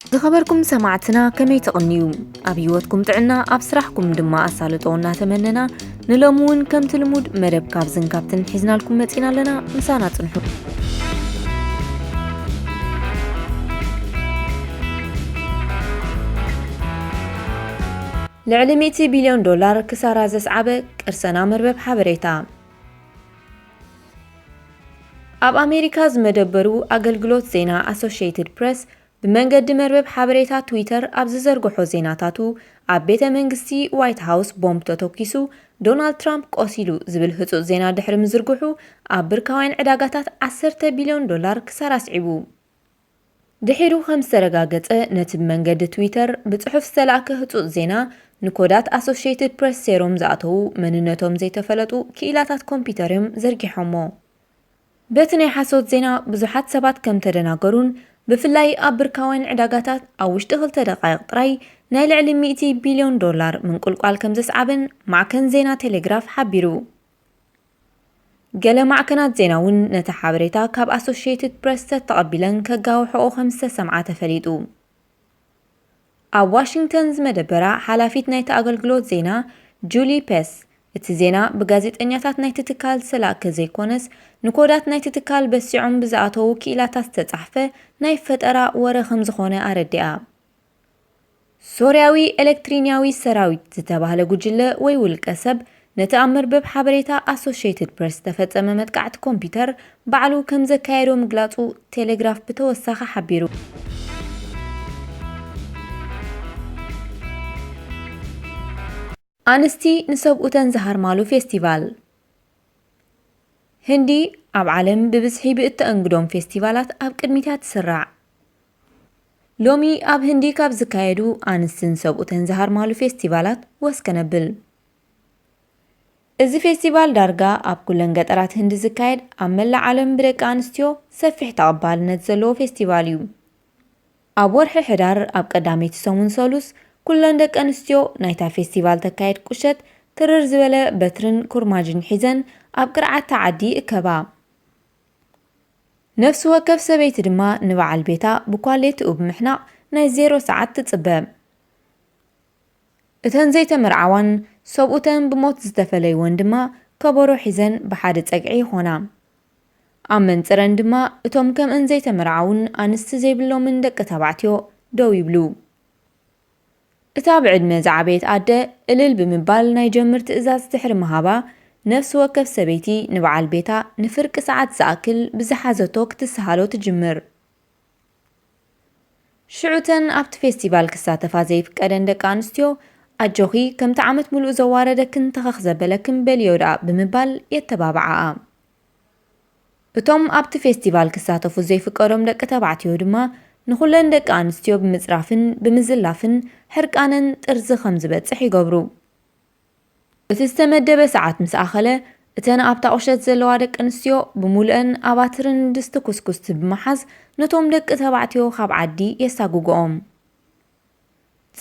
ዝኸበርኩም ሰማዕትና ከመይ ትቕንዩ? ኣብ ህይወትኩም ጥዕና፣ ኣብ ስራሕኩም ድማ ኣሳልጦ እናተመነና፣ ንሎሚ እውን ከምቲ ልሙድ መደብ ካብዝን ካብትን ሒዝናልኩም መጺና ኣለና። ምሳና ጽንሑ። ልዕሊ ሚእቲ ቢልዮን ዶላር ክሳራ ዘስዓበ ቅርሰና መርበብ ሓበሬታ። ኣብ ኣሜሪካ ዝመደበሩ ኣገልግሎት ዜና ኣሶሺየትድ ፕረስ ብመንገዲ መርበብ ሓበሬታ ትዊተር ኣብ ዝዘርግሖ ዜናታቱ፣ ኣብ ቤተ መንግስቲ ዋይት ሃውስ ቦምብ ተተኲሱ፣ ዶናልድ ትራምፕ ቆሲሉ ዝብል ህጹጽ ዜና ድሕሪ ምዝርግሑ፣ ኣብ ብርካውያን ዕዳጋታት ዓሰርተ ቢልዮን ዶላር ክሳራ ኣስዒቡ። ድሒሩ ከም ዝተረጋገጸ፣ ነቲ ብመንገዲ ትዊተር ብጽሑፍ ዝተላእከ ህጹጽ ዜና ንኮዳት ኣሶሺየትድ ፕረስ ሴሮም ዝኣተዉ መንነቶም ዘይተፈለጡ ክኢላታት ኮምፒተር እዮም ዘርጊሖሞ። በቲ ናይ ሓሶት ዜና ብዙሓት ሰባት ከም ተደናገሩን፣ ብፍላይ ኣብ ብርካውያን ዕዳጋታት ኣብ ውሽጢ ክልተ ደቃይቕ ጥራይ ናይ ልዕሊ ሚእቲ ቢልዮን ዶላር ምንቁልቋል ከም ዘስዓበን ማዕከን ዜና ቴሌግራፍ ሓቢሩ። ገለ ማዕከናት ዜና እውን ነቲ ሓበሬታ ካብ ኣሶሺየትድ ፕረስ ተተቐቢለን ከጋውሖኦ ከም ዝተሰምዓ ተፈሊጡ። ኣብ ዋሽንግተን ዝመደበራ ሓላፊት ናይቲ ኣገልግሎት ዜና ጁሊ ፔስ፣ እቲ ዜና ብጋዜጠኛታት ናይቲ ትካል ዝተላእከ ዘይኮነስ፣ ንኮዳት ናይቲ ትካል በሲዖም ብዝኣተዉ ክኢላታት ዝተጻሕፈ ናይ ፈጠራ ወረ ከም ዝኾነ ኣረዲኣ። ሶርያዊ ኤሌክትሪንያዊ ሰራዊት ዝተባህለ ጉጅለ ወይ ውልቀ ሰብ፣ ነቲ ኣብ መርበብ ሓበሬታ ኣሶሺየትድ ፕረስ ዝተፈጸመ መጥቃዕቲ ኮምፒተር ባዕሉ ከም ዘካየዶ ምግላጹ ቴሌግራፍ ብተወሳኺ ሓቢሩ። ኣንስቲ ንሰብኡተን ዝሃርማሉ ፌስቲቫል። ህንዲ ኣብ ዓለም ብብዝሒ ብእተኣንግዶም ፌስቲቫላት ኣብ ቅድሚት እያ ትስራዕ። ሎሚ ኣብ ህንዲ ካብ ዝካየዱ ኣንስትን ሰብኡተን ዝሃርማሉ ፌስቲቫላት ወስ ከነብል። እዚ ፌስቲቫል ዳርጋ ኣብ ኩለን ገጠራት ህንዲ ዝካየድ፣ ኣብ መላእ ዓለም ብደቂ ኣንስትዮ ሰፊሕ ተቐባልነት ዘለዎ ፌስቲቫል እዩ። ኣብ ወርሒ ሕዳር ኣብ ቀዳመይቲ ሰሙን ሰሉስ፣ ኩለን ደቂ ኣንስትዮ ናይታ ፌስቲቫል ተካየድ ቁሸት፣ ትርር ዝበለ በትርን ኩርማጅን ሒዘን ኣብ ቅርዓታ ዓዲ ይእከባ። ነፍሲ ወከፍ ሰበይቲ ድማ ንበዓል ቤታ ብኳሌትኡ ብምሕናቕ ናይ ዜሮ ሰዓት ትጽበ። እተን ዘይተመርዓዋን ሰብኡተን ብሞት ዝተፈለይወን ድማ ከበሮ ሒዘን ብሓደ ጸግዒ ይኾና። ኣብ መንጽረን ድማ እቶም ከምእን ዘይተመርዓውን ኣንስቲ ዘይብሎምን ደቂ ተባዕትዮ ደው ይብሉ። እታ ብዕድመ ዝዓበየት ኣደ እልል ብምባል ናይ ጀምር ትእዛዝ ድሕሪ ምሃባ፣ ነፍሲ ወከፍ ሰበይቲ ንበዓል ቤታ ንፍርቂ ሰዓት ዝኣክል ብዝሓዘቶ ክትስሃሎ ትጅምር። ሽዑ እተን ኣብቲ ፌስቲቫል ክሳተፋ ዘይፍቀደን ደቂ ኣንስትዮ፣ ኣጆኺ፣ ከምቲ ዓመት ምሉእ ዘዋረደክን ተኸኽ ዘበለክን በልዮ ደኣ ብምባል የተባብዓኣ። እቶም ኣብቲ ፌስቲቫል ክሳተፉ ዘይፍቀዶም ደቂ ተባዕትዮ ድማ ንኹለን ደቂ ኣንስትዮ ብምጽራፍን ብምዝላፍን ሕርቃነን ጥርዚ ከም ዝበጽሕ ይገብሩ። እቲ ዝተመደበ ሰዓት ምስ ኣኸለ፣ እተን ኣብታ ቁሸት ዘለዋ ደቂ ኣንስትዮ ብምሉአን ኣባትርን ድስቲ ኩስኩስቲ ብምሓዝ ነቶም ደቂ ተባዕትዮ ካብ ዓዲ የሳጉግኦም።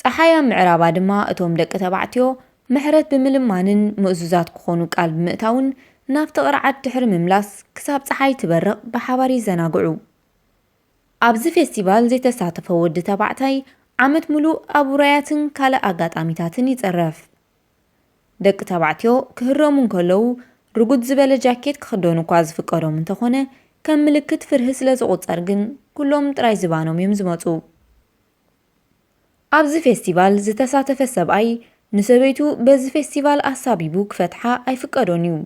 ጸሓይ ኣብ ምዕራባ ድማ እቶም ደቂ ተባዕትዮ ምሕረት ብምልማንን ምእዙዛት ክኾኑ ቃል ብምእታውን ናብቲ ቅርዓት ድሕሪ ምምላስ ክሳብ ጸሓይ ትበርቕ ብሓባር ይዘናግዑ። ኣብዚ ፌስቲቫል ዘይተሳተፈ ወዲ ተባዕታይ ዓመት ምሉእ ኣብ ውራያትን ካልእ ኣጋጣሚታትን ይጸረፍ። ደቂ ተባዕትዮ ክህረሙ እንከለዉ ርጉድ ዝበለ ጃኬት ክኽደኑ እኳ ዝፍቀዶም እንተኾነ፣ ከም ምልክት ፍርሂ ስለ ዝቑጸር ግን ኩሎም ጥራይ ዝባኖም እዮም ዝመጹ። ኣብዚ ፌስቲቫል ዝተሳተፈ ሰብኣይ ንሰበይቱ በዚ ፌስቲቫል ኣሳቢቡ ክፈትሓ ኣይፍቀዶን እዩ።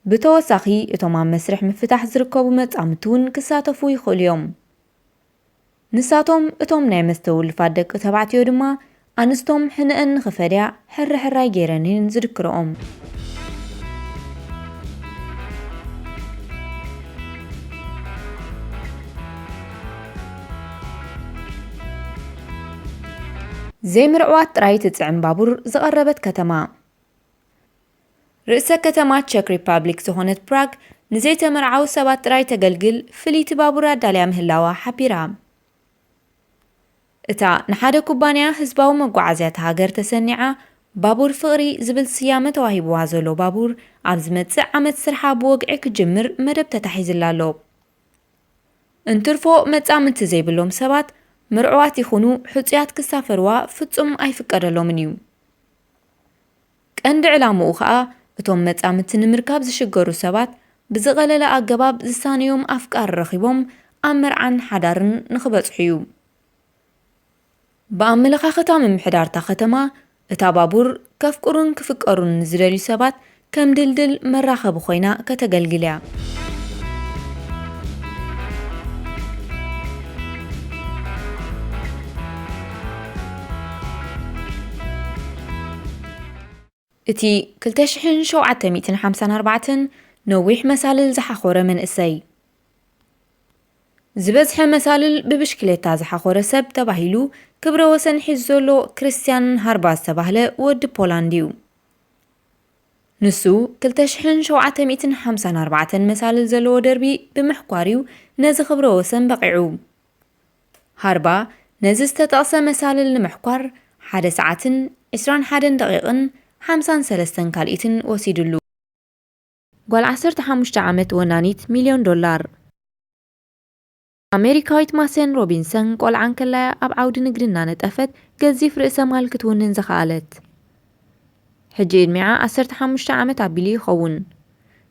ብተወሳኺ፣ እቶም ኣብ መስርሕ ምፍታሕ ዝርከቡ መጻምድቲ እውን ክሳተፉ ይኽእሉ እዮም። ንሳቶም፣ እቶም ናይ መስተ ውልፋት ደቂ ተባዕትዮ ድማ፣ ኣንስቶም ሕነአን ንኽፈድያ ሕርሕራይ ገይረን እየን ዝድክርኦም። ዘይምርዕዋት ጥራይ ትጽዕን ባቡር ዝቐረበት ከተማ። ርእሰ ከተማ ቸክ ሪፓብሊክ ዝኾነት ፕራግ ንዘይተመርዓዉ ሰባት ጥራይ ተገልግል ፍልይቲ ባቡር ኣዳልያ ምህላዋ ሓቢራ። እታ ንሓደ ኩባንያ ህዝባዊ መጓዓዝያ እታ ሃገር ተሰኒዓ ባቡር ፍቕሪ ዝብል ስያመ ተዋሂብዋ ዘሎ ባቡር፣ ኣብ ዝመጽእ ዓመት ስርሓ ብወግዒ ክጅምር መደብ ተታሒዝላ ኣሎ። እንትርፎ መጻምድቲ ዘይብሎም ሰባት ምርዑዋት ይኹኑ ሕጹያት ክሳፈርዋ ፍጹም ኣይፍቀደሎምን እዩ። ቀንዲ ዕላምኡ ኸኣ እቶም መጻምድቲ ንምርካብ ዝሽገሩ ሰባት ብዝቐለለ ኣገባብ ዝሳነዮም ኣፍቃሪ ረኺቦም ኣብ መርዓን ሓዳርን ንኽበጽሑ እዩ። ብኣመለኻኽታ ምምሕዳርታ ከተማ፣ እታ ባቡር ከፍቅሩን ክፍቀሩን ንዝደልዩ ሰባት ከም ድልድል መራኸቢ ኮይና ከተገልግል እያ። እቲ ክልተ ሽሕን ሸውዓተ ሚእትን ሓምሳን ኣርባዕተን ነዊሕ መሳልል ዝሓኾረ መንእሰይ። ዝበዝሐ መሳልል ብብሽክሌታ ዝሓኾረ ሰብ ተባሂሉ ክብረ ወሰን ሒዙ ዘሎ ክርስቲያን ሃርባ ዝተባህለ ወዲ ፖላንድ እዩ። ንሱ ክልተ ሽሕን ሸውዓተ ሚእትን ሓምሳን ኣርባዕተን መሳልል ዘለዎ ደርቢ ብምሕኳር እዩ ነዚ ክብረ ወሰን በቒዑ። ሃርባ ነዚ ዝተጠቕሰ መሳልል ንምሕኳር ሓደ ሰዓትን ዕስራን ሓደን ደቂቕን ሓምሳን ሰለስተን ካልኢትን ወሲድሉ። ጓል ዓሰርተ ሓሙሽተ ዓመት ወናኒት ሚልዮን ዶላር። ኣሜሪካዊት ማሴን ሮቢንሰን ቆልዓ እንከላያ ኣብ ዓውዲ ንግዲ እናነጠፈት ገዚፍ ርእሰ ማል ክትውንን ዝኸኣለት። ሕጂ ዕድሚኣ ዓሰርተ ሓሙሽተ ዓመት ኣቢሉ ይኸውን።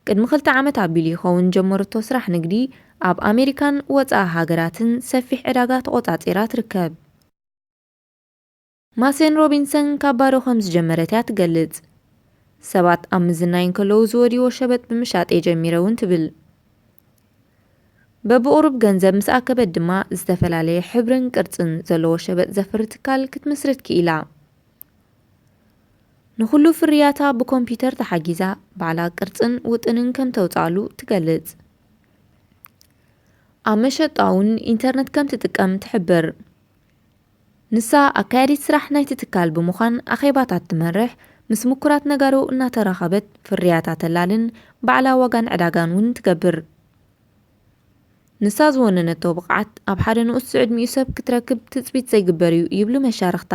ቅድሚ ክልተ ዓመት ኣቢሉ ይኸውን ጀመረቶ ስራሕ ንግዲ ኣብ ኣሜሪካን ወጻኢ ሃገራትን ሰፊሕ ዕዳጋ ተቖጻጺራ ትርከብ። ማሴን ሮቢንሰን ካብ ባዶ ከም ዝጀመረት እያ ትገልጽ። ሰባት ኣብ ምዝናይ እንከለዉ ዝወድይዎ ሸበጥ ብምሻጥ እየ ጀሚረ እውን ትብል። በብቑሩብ ገንዘብ ምስ ኣከበት ድማ ዝተፈላለየ ሕብርን ቅርጽን ዘለዎ ሸበጥ ዘፍሪ ትካል ክትምስርት ክኢላ። ንኹሉ ፍርያታ ብኮምፒውተር ተሓጊዛ ባዕላ ቅርጽን ውጥንን ከም ተውጽኣሉ ትገልጽ። ኣብ መሸጣ እውን ኢንተርነት ከም ትጥቀም ትሕብር። ንሳ ኣካያዲት ስራሕ ናይቲ ትካል ብምዃን ኣኼባታት ትመርሕ፣ ምስ ምኩራት ነጋዶ እናተራኸበት ፍርያታ ተላልን ባዕላ ዋጋን ዕዳጋን እውን ትገብር። ንሳ ዝወነነቶ ብቕዓት ኣብ ሓደ ንኡስ ዕድሚኡ ሰብ ክትረክብ ትጽቢት ዘይግበር እዩ ይብሉ መሻርኽታ።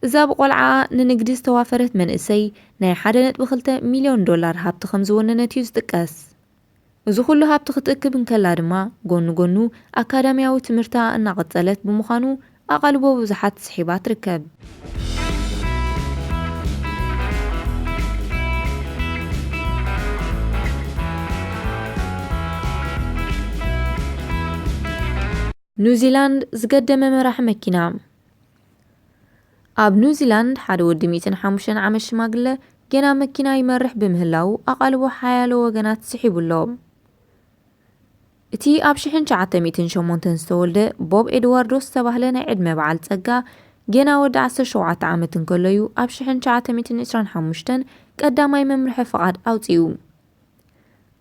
እዛ ብቆልዓ ንንግዲ ዝተዋፈረት መንእሰይ ናይ ሓደ ነጥቢ ክልተ ሚልዮን ዶላር ሃብቲ ከም ዝወነነት እዩ ዝጥቀስ። እዚ ኩሉ ሃብቲ ክትእክብ እንከላ ድማ ጎኑ ጎኑ ኣካዳሚያዊ ትምህርታ እናቐጸለት ብምዃኑ ኣቓልቦ ብዙሓት ስሒባ ትርከብ። ኒውዚላንድ ዝገደመ መራሒ መኪና። ኣብ ኒውዚላንድ ሓደ ወዲ ሚእትን ሓሙሽተን ዓመት ሽማግለ ጌና መኪና ይመርሕ ብምህላዉ ኣቓልቦ ሓያሎ ወገናት ስሒቡ ኣሎ። እቲ ኣብ ሽሕን ትሽዓተ ሚእትን ሸሞንተን ዝተወልደ ቦብ ኤድዋርዶስ ዝተባህለ ናይ ዕድመ በዓል ጸጋ ጌና ወዲ ዓሰርተ ሸውዓተ ዓመት እንከሎ እዩ ኣብ ሽሕን ትሽዓተ ሚእትን ዕስራን ሓሙሽተን ቀዳማይ መምርሒ ፍቓድ ኣውጺኡ።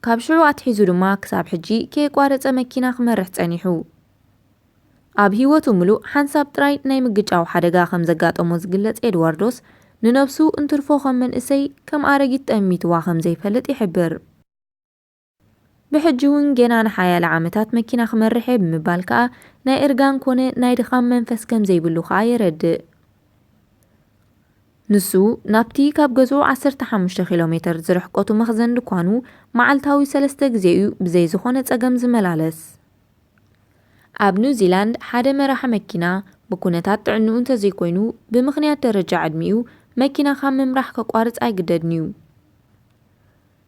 ካብ ሽዑ ኣትሒዙ ድማ ክሳብ ሕጂ ከየቋረጸ መኪና ክመርሕ ጸኒሑ። ኣብ ህይወቱ ምሉእ ሓንሳብ ጥራይ ናይ ምግጫው ሓደጋ ከም ዘጋጠሞ ዝግለጽ ኤድዋርዶስ፣ ንነብሱ እንትርፎ ከም መንእሰይ ከም ኣረጊት ጠሚትዋ ከም ዘይፈልጥ ይሕብር። ብሕጂ እውን ጌና ንሓያለ ዓመታት መኪና ክመርሕ እየ ብምባል ከኣ ናይ እርጋን ኮነ ናይ ድኻም መንፈስ ከም ዘይብሉ ከኣ የረድእ። ንሱ ናብቲ ካብ ገዝኡ ዓሰርተ ሓሙሽተ ኪሎ ሜተር ዝርሕቀቱ መኽዘን ድኳኑ መዓልታዊ ሰለስተ ግዜ እዩ ብዘይ ዝኾነ ጸገም ዝመላለስ። ኣብ ኒውዚላንድ ሓደ መራሒ መኪና ብኩነታት ጥዕንኡ እንተዘይኮይኑ ብምኽንያት ደረጃ ዕድሚኡ መኪና ካብ ምምራሕ ከቋርጽ ኣይግደድን እዩ።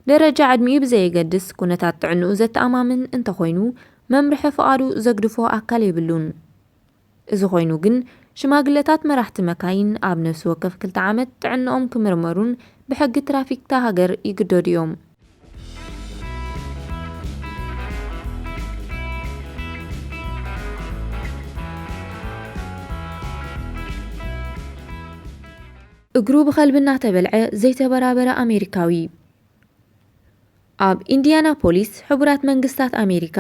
ደረጃ ዕድሚኡ ብዘየገድስ ኩነታት ጥዕንኡ ዘተኣማምን እንተኾይኑ መምርሒ ፍቓዱ ዘግድፎ ኣካል የብሉን። እዚ ኮይኑ ግን ሽማግለታት መራሕቲ መካይን ኣብ ነፍሲ ወከፍ ክልተ ዓመት ጥዕንኦም ክምርመሩን ብሕጊ ትራፊክ እታ ሃገር ይግደዱ እዮም። እግሩ ብኸልቢ እናተበልዐ ዘይተበራበረ ኣሜሪካዊ። ኣብ ኢንዲያናፖሊስ ሕቡራት መንግስታት ኣሜሪካ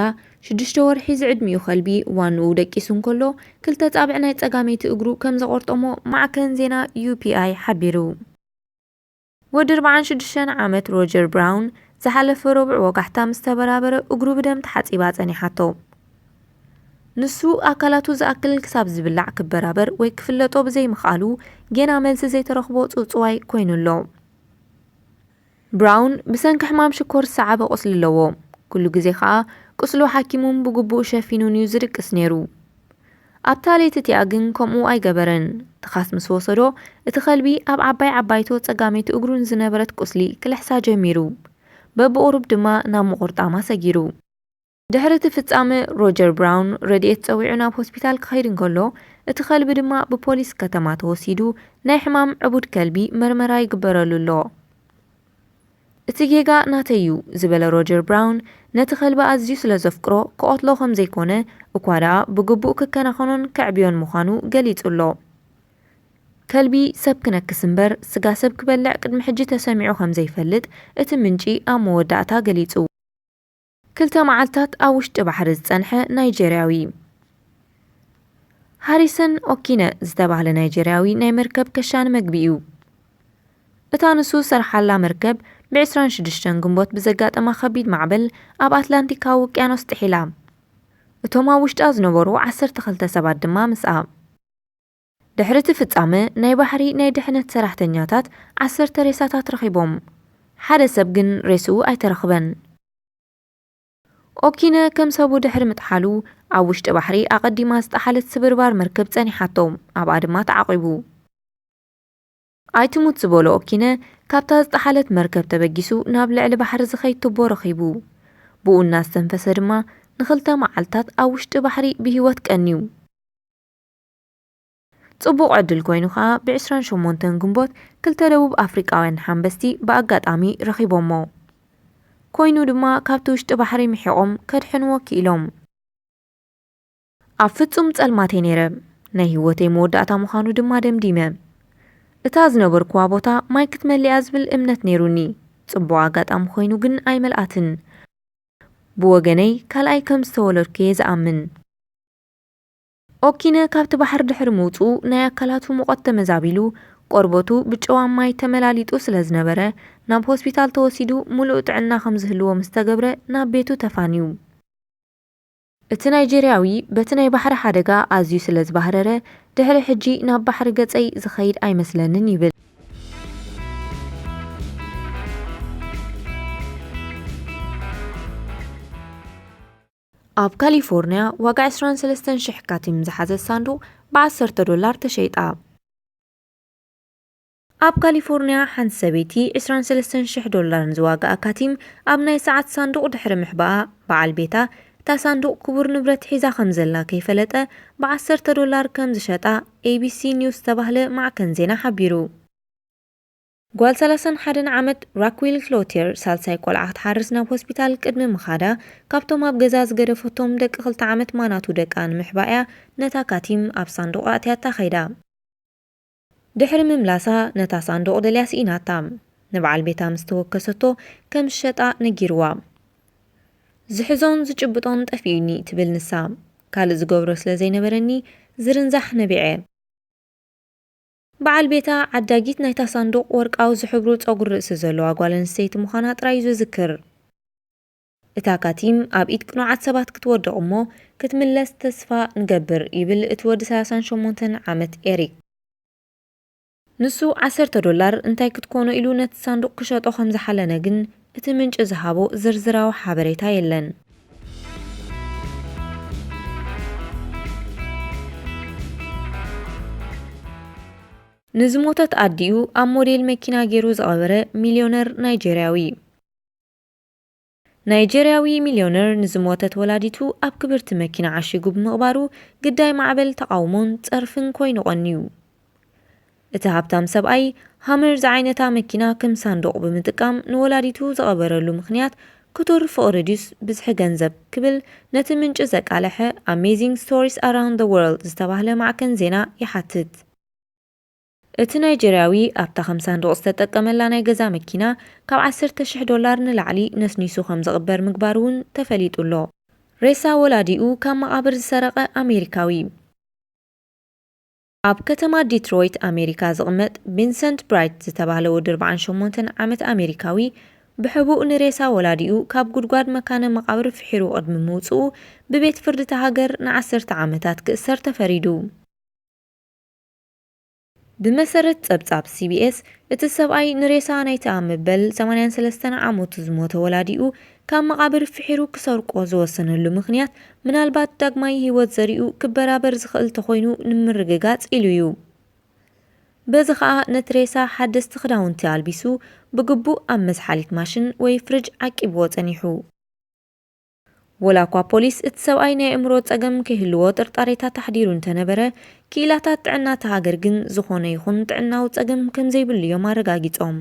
ሽዱሽተ ወርሒ ዝዕድሚኡ ከልቢ ዋንኡ ደቂሱ እንከሎ ክልተ ጻብዕ ናይ ጸጋመይቲ እግሩ ከም ዘቖርጠሞ ማዕከን ዜና ዩ ፒ ኣይ ሓቢሩ። ወዲ ኣርባዓን ሽዱሽተን ዓመት ሮጀር ብራውን ዝሓለፈ ረቡዕ ወጋሕታ ምስ ተበራበረ እግሩ ብደም ተሓጺባ ጸኒሓቶ። ንሱ ኣካላቱ ዝኣክል ክሳብ ዝብላዕ ክበራበር ወይ ክፍለጦ ብዘይምኽኣሉ ጌና መልሲ ዘይተረኽቦ ጽውጽዋይ ኮይኑ ኣሎ። ብራውን ብሰንኪ ሕማም ሽኮር ዝሰዓበ ቁስሊ ኣለዎ። ኩሉ ግዜ ከኣ ቁስሉ ሓኪሙን ብግቡእ ሸፊኑን እዩ ዝድቅስ ነይሩ። ኣብታ ለይቲ እቲኣ ግን ከምኡ ኣይገበረን። ትኻስ ምስ ወሰዶ፣ እቲ ከልቢ ኣብ ዓባይ ዓባይቶ ጸጋመይቲ እግሩ ንዝነበረት ቁስሊ ክልሕሳ ጀሚሩ። በብቑሩብ ድማ ናብ ምቑርጣም ኣሰጊሩ። ድሕሪ እቲ ፍጻመ፣ ሮጀር ብራውን ረድኤት ጸዊዑ ናብ ሆስፒታል ክኸይድ እንከሎ፣ እቲ ከልቢ ድማ ብፖሊስ ከተማ ተወሲዱ ናይ ሕማም ዕቡድ ከልቢ መርመራ ይግበረሉ ኣሎ። "እቲ ጌጋ ናተይ እዩ" ዝበለ ሮጀር ብራውን፣ ነቲ ከልቢ ኣዝዩ ስለ ዘፍቅሮ ክቐትሎ ከም ዘይኮነ፣ እኳ ደኣ ብግቡእ ክከናኸኖን ከዕብዮን ምዃኑ ገሊጹ ኣሎ። ከልቢ ሰብ ክነክስ እምበር ስጋ ሰብ ክበልዕ ቅድሚ ሕጂ ተሰሚዑ ከም ዘይፈልጥ እቲ ምንጪ ኣብ መወዳእታ ገሊጹ። ክልተ መዓልታት ኣብ ውሽጢ ባሕሪ ዝጸንሐ ናይጀርያዊ። ሃሪሰን ኦኪነ ዝተባህለ ናይጀርያዊ ናይ መርከብ ከሻኒ መግቢ እዩ። እታ ንሱ ዝሰርሓላ መርከብ ብ ዕስራን ሽዱሽተን ግንቦት ብዘጋጠማ ከቢድ ማዕበል ኣብ ኣትላንቲካዊ ውቅያኖስ ጥሒላ። እቶም ኣብ ውሽጣ ዝነበሩ ዓሰርተ ክልተ ሰባት ድማ ምስኣ። ድሕሪ እቲ ፍጻመ፣ ናይ ባሕሪ ናይ ድሕነት ሰራሕተኛታት ዓሰርተ ሬሳታት ረኺቦም። ሓደ ሰብ ግን ሬስኡ ኣይተረኽበን። ኦኪነ ከም ሰቡ ድሕሪ ምጥሓሉ፣ ኣብ ውሽጢ ባሕሪ ኣቐዲማ ዝጠሓለት ስብርባር መርከብ ጸኒሓቶ፣ ኣብኣ ድማ ተዓቒቡ። ኣይትሙት ዝበሎ ኦኪነ፣ ካብታ ዝጠሓለት መርከብ ተበጊሱ ናብ ልዕሊ ባሕሪ ዝኸይድ ቱቦ ረኺቡ። ብኡ እናስተንፈሰ ድማ ንኽልተ መዓልታት ኣብ ውሽጢ ባሕሪ ብህይወት ቀንዩ። ጽቡቕ ዕድል ኮይኑ ኸኣ፣ ብ ዕስራን ሸሞንተን ግንቦት ክልተ ደቡብ ኣፍሪቃውያን ሓንበስቲ ብኣጋጣሚ ረኺቦሞ። ኮይኑ ድማ፣ ካብቲ ውሽጢ ባሕሪ ምሒቖም ከድሕንዎ ክኢሎም። "ኣብ ፍጹም ጸልማት እየ ነይረ። ናይ ህይወተይ መወዳእታ ምዃኑ ድማ ደምዲመ። እታ ዝነበርኩዋ ቦታ ማይ ክትመልእ እያ ዝብል እምነት ነይሩኒ። ጽቡቕ ኣጋጣሚ ኮይኑ ግን ኣይመልኣትን። ብወገነይ ካልኣይ ከም ዝተወለድኩ እየ ዝኣምን።" ኦኪነ ካብቲ ባሕሪ ድሕሪ ምውጽኡ ናይ ኣካላቱ ሙቐት ተመዛቢሉ፣ ቆርበቱ ብጨዋም ማይ ተመላሊጡ ስለ ዝነበረ፣ ናብ ሆስፒታል ተወሲዱ ምሉእ ጥዕና ከም ዝህልዎ ምስ ተገብረ ናብ ቤቱ ተፋንዩ። እቲ ናይጀርያዊ በቲ ናይ ባሕሪ ሓደጋ ኣዝዩ ስለ ዝበህረረ፣ ድሕሪ ሕጂ ናብ ባሕሪ ገጸይ ዝኸይድ ኣይመስለንን ይብል። ኣብ ካሊፎርንያ ዋጋ ዕስራን ሰለስተን ሽሕ ካቲም ዝሓዘት ሳንዱቕ ብ ዓሰርተ ዶላር ተሸይጣ። ኣብ ካሊፎርንያ ሓንቲ ሰበይቲ ዕስራን ሰለስተን ሽሕ ዶላር ንዝዋግኣ ካቲም ኣብ ናይ ሰዓት ሳንዱቕ ድሕሪ ምሕባኣ፣ በዓል ቤታ እታ ሳንዱቕ ክቡር ንብረት ሒዛ ከም ዘላ ከይፈለጠ ብ ዓሰርተ ዶላር ከም ዝሸጣ ኤ ቢ ሲ ኒውስ ዝተባህለ ማዕከን ዜና ሓቢሩ። ጓል ሰላሳን ሓደን ዓመት ራኩዊል ክሎቴር ሳልሳይ ቆልዓ ክትሓርስ ናብ ሆስፒታል ቅድሚ ምኻዳ፣ ካብቶም ኣብ ገዛ ዝገደፈቶም ደቂ ክልተ ዓመት ማናቱ ደቃ ንምሕባእያ ነታ ካቲም ኣብ ሳንዱቕ ኣእትያታ ከይዳ። ድሕሪ ምምላሳ ነታ ሳንዱቕ ደልያ ስኢናታ። ንበዓል ቤታ ምስ ተወከሰቶ ከም ዝሸጣ ነጊርዋ። "ዝሕዞን ዝጭብጦን ጠፊኡኒ" ትብል ንሳ። "ካልእ ዝገብሮ ስለ ዘይነበረኒ ዝርንዛሕ ነቢዐ።" በዓል ቤታ ዓዳጊት ናይታ ሳንዱቕ ወርቃዊ ዝሕብሩ ጸጉሪ ርእሲ ዘለዋ ጓል ኣንስተይቲ ምዃና ጥራይ እዩ ዝዝክር። እታ ካቲም ኣብ ኢድ ቅኑዓት ሰባት ክትወድቕ እሞ ክትምለስ ተስፋ ንገብር፣ ይብል እቲ ወዲ ሰላሳን ሸሞንተን ዓመት ኤሪክ። ንሱ ዓሰርተ ዶላር እንታይ ክትኮኖ ኢሉ ነቲ ሳንዱቕ ክሸጦ ከም ዝሓለነ ግን እቲ ምንጪ ዝሃቦ ዝርዝራዊ ሓበሬታ የለን። ንዝሞተት ኣዲኡ ኣብ ሞዴል መኪና ገይሩ ዝቐበረ ሚልዮነር ናይጀርያዊ። ናይጀርያዊ ሚልዮነር ንዝሞተት ወላዲቱ ኣብ ክብርቲ መኪና ዓሺጉ ብምቕባሩ ግዳይ ማዕበል ተቓውሞን ጸርፍን ኮይኑ ቀንዩ። እቲ ሃብታም ሰብኣይ ሃመር ዝዓይነታ መኪና ከም ሳንዱቕ ብምጥቃም ንወላዲቱ ዝቐበረሉ ምኽንያት ክቱር ፍቕሪ ድዩስ ብዝሒ ገንዘብ ክብል ነቲ ምንጪ ዘቃለሐ Amazing Stories Around the World ዝተባህለ ማዕከን ዜና ይሓትት። እቲ ናይጀርያዊ ኣብታ ከም ሳንዱቕ ዝተጠቀመላ ናይ ገዛ መኪና ካብ ዓሰርተ ሽሕ ዶላር ንላዕሊ ነስኒሱ ከም ዝቕበር ምግባሩ እውን ተፈሊጡ ኣሎ። ሬሳ ወላዲኡ ካብ መቓብር ዝሰረቐ ኣሜሪካዊ። ኣብ ከተማ ዲትሮይት ኣሜሪካ ዝቕመጥ ቪንሰንት ብራይት ዝተባህለ ወዲ ኣርባዓን ሸሞንተን ዓመት ኣሜሪካዊ ብሕቡእ ንሬሳ ወላዲኡ ካብ ጉድጓድ መካነ መቓብር ፍሒሩ ቅድሚ ምውጽኡ ብቤት ፍርዲ እታ ሃገር ንዓሰርተ ዓመታት ክእሰር ተፈሪዱ። ብመሰረት ጸብጻብ ሲቢኤስ፣ እቲ ሰብኣይ ንሬሳ ናይቲ ኣብ መበል ሰማንያን ሰለስተን ዓመቱ ዝሞተ ወላዲኡ ካብ መቓብር ፍሒሩ ክሰርቆ ዝወሰነሉ ምኽንያት፣ ምናልባት ዳግማይ ህይወት ዘሪኡ ክበራበር ዝኽእል ተኾይኑ ንምርግጋጽ ኢሉ እዩ። በዚ ኸኣ ነቲ ሬሳ ሓደስቲ ክዳውንቲ ኣልቢሱ፣ ብግቡእ ኣብ መዝሓሊት ማሽን ወይ ፍርጅ ዓቂብዎ ጸኒሑ። ወላ እኳ ፖሊስ እቲ ሰብኣይ ናይ ኣእምሮ ጸገም ከይህልዎ ጥርጣሬታት ኣሕዲሩ እንተነበረ፣ ክኢላታት ጥዕና እታ ሃገር ግን ዝኾነ ይኹን ጥዕናዊ ጸገም ከም ዘይብሉ እዮም ኣረጋጊጾም።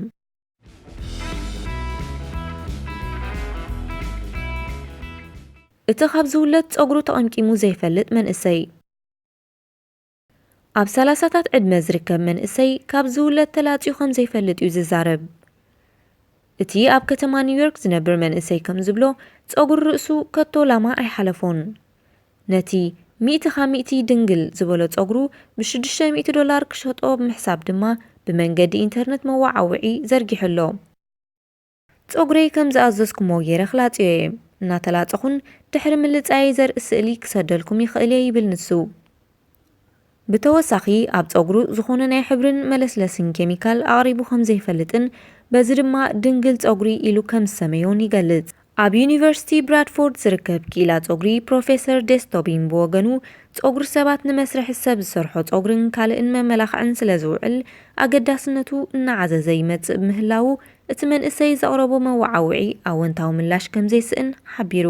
እቲ ካብ ዝውለድ ጸጉሩ ተቐምቂሙ ዘይፈልጥ መንእሰይ። ኣብ ሰላሳታት ዕድመ ዝርከብ መንእሰይ ካብ ዝውለድ ተላጽዩ ከም ዘይፈልጥ እዩ ዝዛረብ። እቲ ኣብ ከተማ ኒውዮርክ ዝነብር መንእሰይ ከም ዝብሎ፣ ጸጉሪ ርእሱ ከቶ ላማ ኣይሓለፎን። ነቲ ሚእቲ ካብ ሚእቲ ድንግል ዝበሎ ጸጉሩ ብሽዱሽተ ሚእቲ ዶላር ክሸጦ ብምሕሳብ ድማ ብመንገዲ ኢንተርነት መወዓውዒ ዘርጊሑ ኣሎ። ጸጉረይ ከም ዝኣዘዝኩሞ ገይረ ክላጽዮ እየ። እናተላጸኹን ድሕሪ ምልጻየይ ዘርኢ ስእሊ ክሰደልኩም ይኽእል እየ ይብል ንሱ። ብተወሳኺ ኣብ ጸጉሩ ዝኾነ ናይ ሕብርን መለስለስን ኬሚካል ኣቕሪቡ ከም ዘይፈልጥን በዚ ድማ ድንግል ጸጉሪ ኢሉ ከም ዝሰመዮን ይገልጽ። ኣብ ዩኒቨርሲቲ ብራድፎርድ ዝርከብ ክኢላ ጸጉሪ ፕሮፌሰር ዴስ ቶቢን ብወገኑ፣ ጸጉሪ ሰባት ንመስርሒ ሰብ ዝሰርሖ ጸጉርን ካልእን መመላኽዕን ስለ ዝውዕል ኣገዳስነቱ እናዓዘዘ ይመጽእ ብምህላዉ፣ እቲ መንእሰይ ዘቕረቦ መወዓውዒ ኣወንታዊ ምላሽ ከም ዘይስእን ሓቢሩ።